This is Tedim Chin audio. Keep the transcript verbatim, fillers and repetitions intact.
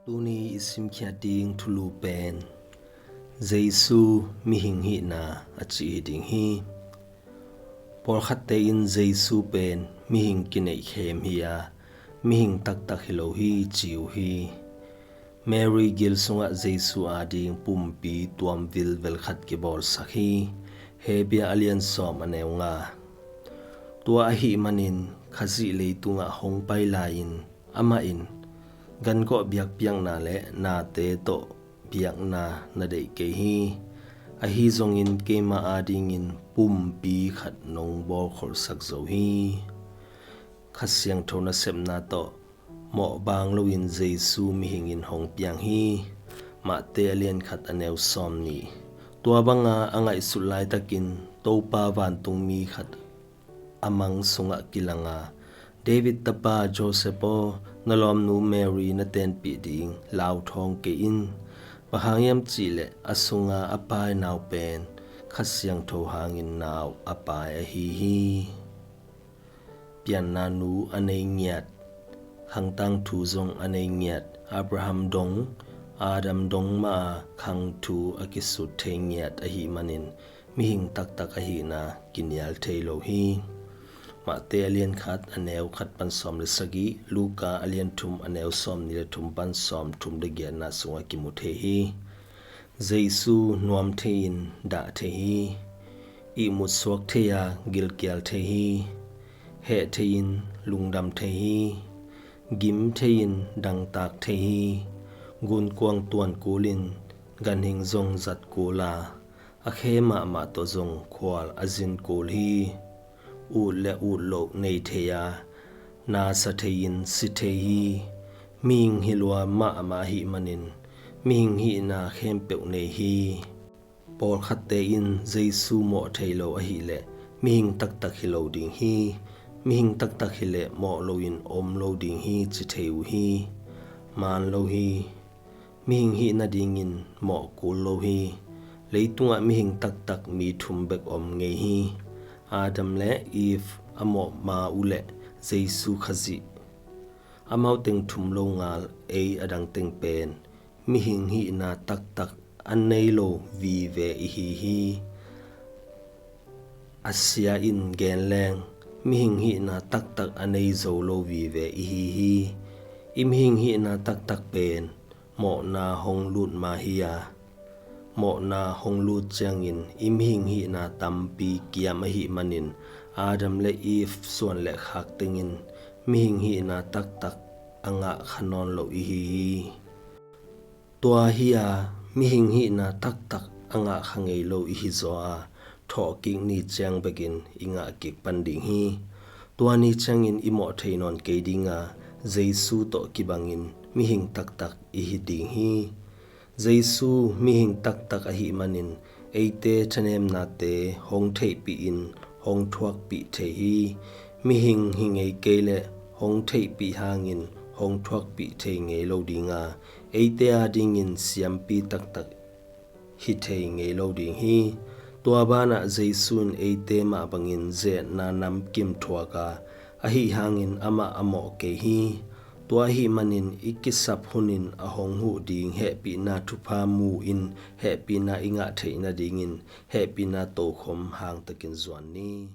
Tuni i simkhiat ding thulu pen Jesu mihing hihna a cih hi ding hi. Pawlkhatte in Jesu pen mihing kineihkhem hi a, mihing taktak hi lo hi ci uh hi. Mary gil sungah Jesu ading pumpi tuam vilvel khat kibawlsak hi. Hebru a lian sawm a neu nga. Tua ahih manin Khazih leitungah hong pai lai-in amah in gangawh biakpiakna le nate tawh biakna na deih kei hi. Ahi zongin keima adingin pumpi khat nong bawlkholhsak zo hi. Kha Siangtho nasepna tawh mawhbaang loin Jesu mihingin hong piang hi. Mate a lian khat a neu sawm nih. Tua banga a ngaihsut laitakin Topa vantungmi khat a mang sungah kilanga, David tapa Joseph aw, na lawmnu Mary na tenpih ding lauthawng kei in. Bang hang hiam cihleh a sunga a pai nau pen Kha Siangtho hangin nau a pai ahi hi. Pianna nu a nei ngiat, khangtang thu zong a nei ngiat, Abraham dong, Adam dong mah a khang thu a kisut thei ngiat ahih manin mihing taktak ahihna kinial thei lo hi. Mate a lian khat a neu khat pan sawm le sagih, Luka a lian thum a neu sawm nih le thum pan sawm thum le giatna sungah kimu thei hi. Jesu nuam thei-in dah thei hi. Ihmut suak thei a gilkial thei hi. Heh thei-in lungdam thei hi. Gim thei-in dangtak thei hi. Gunkuang tuan kulin ganhing zong zat kul a, a khe mahmah tawh zong khual a zin kul hi. Ut le ut loh nei thei a, nasa thei-in si thei hi. Mihing hi lua mahmah ahih manin mihing hihna khempeuh nei hi. Pawlkhatte in Jesu mawh thei lo ahileh mihing taktak hi lo ding hi. Mihing taktak hileh mawh loin om lo ding hi ci thei uh hi. Maan lo hi. Mihing hih nadingin mawh kul lo hi. Leitungah mihing taktak mi thum bek om ngei hi. Adam le Eve a mawh ma uhleh Jesu Khazih. Amau teng thum lo ngal ei a dang teng pen mihing hihna taktak a nei lo vive ihi hi. A sia in gen leng mihing hihna taktak a nei zo lo vive ihi hi. I mihing hihna taktak pen mawhna hong lut ma hi a, mawhna hong lut ciangin i mihing hihna tampi kiam ahih manin Adam le Eve suan le khak tengin mihing hihna taktak a ngah kha nawn lo ihi hi. Tua hi a, mihing hihna taktak a ngah kha ngei lo ihi zaw a, thawhkik ni ciang bekin i ngah kik pan ding hi. Tua ni ciangin i mawh thei nawn kei ding a, Jesu tawh kibangin mihing taktak ihi ding hi. Jesu mihing taktak ahih manin eite thanemnate hong theihpih in hong thuakpih thei hi. Mihing hi ngei kei leh hong theihpih hangin hong thuakpih thei ngei lo ding a, eite adingin siampi taktak hi thei ngei lo ding hi. Tua banah Jesu in eite mah bangin ze-etna namkim thuak a, ahi hangin amah a mawh kei hi. Tua ahih manin i kisap hunin a hong huh ding hehpihna thupha mu-in hehpihna i ngah theih nadingin hehpihna tokhom hangtakin zuan ni.